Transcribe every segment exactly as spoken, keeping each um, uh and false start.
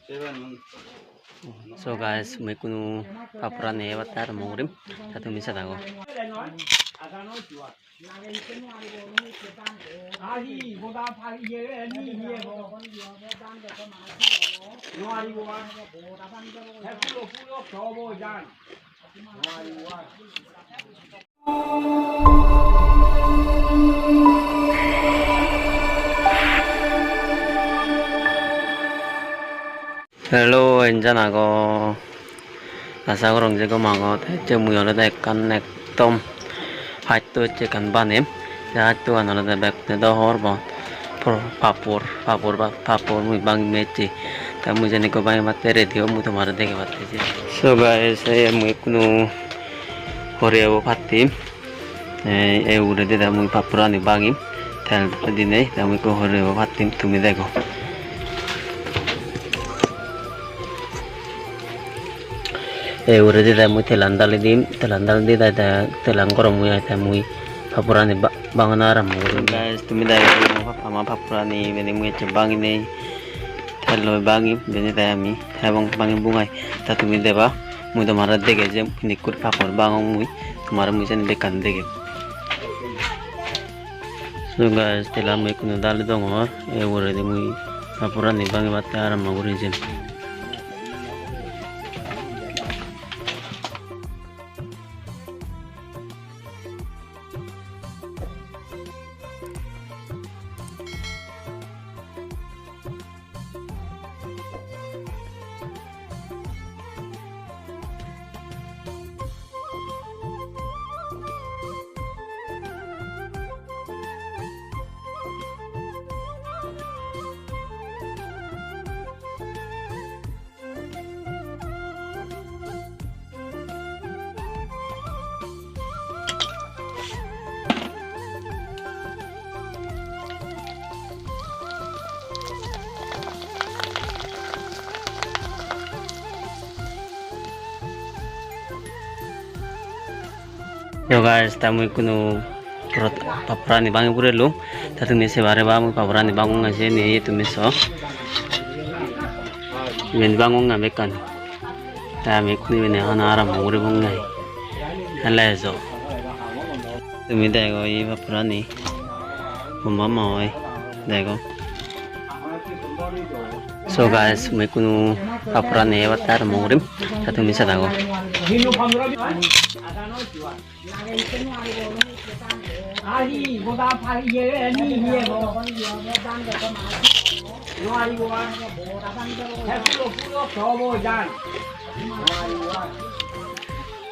So guys, mui ikkunu papurani ebatte arambo gurim, te tumi sade go. Hello, enjan ago. Asa gorong je gom ago. Te ecche mui olode ekkan ekdom hatto ecche ekkan banem. Te hattogan olode bek te do hobor bo. Por-, papor, papor, ba-, papor mui bangem ecche. Te mui jeni ekko bangebatte ready om, mui tomare degebatte je. So guys, ei mui ekkunu horiyabo pattim. Ei, ei uguredi te mui papurani bangim, tel dinei, te mui ekko horiyabo pattim, tumi dego. Ei uguredi te mui telan dali dim, telan dali di te, te telan gorom oi ai te mui papurani ba-, bangana arambo gorim. Guys, tumi dego ama papurani ibeni mui ecche banginei, tel loi bangim, ibeni te ami hebong bangi bungai, te tumi deba, mui tomare dege jem, hinikkuri papor bangong mui, tomare mui seni bekkan degem. So guys, telan mui ekkunu dali dongor, ei uguredi mui papurani bangibatte arambo guri jem. Yo guys, ta mui ikkunu rot-, papurani bangi purelung. Ta tumi se pariba mui papurani bangonge siyeni, tumi so. Iben bangonge bekkan. Ta ami ikkunu ibeni hana arambo guribonge. Hele ejo. Tumi dego ei papurani. Homma homma oi. Dego. So guys, mui ikkunu papurani ebatte arambo gurim. Ta tumi sade go.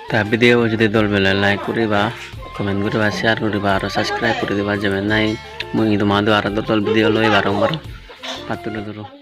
Ta video bo jodi dol pele like guriba, comment guriba, share guriba, aro subscribe guri diba, jemon nahi mui tomare aro dol dol video loi aro barong barong. Pattulo duro.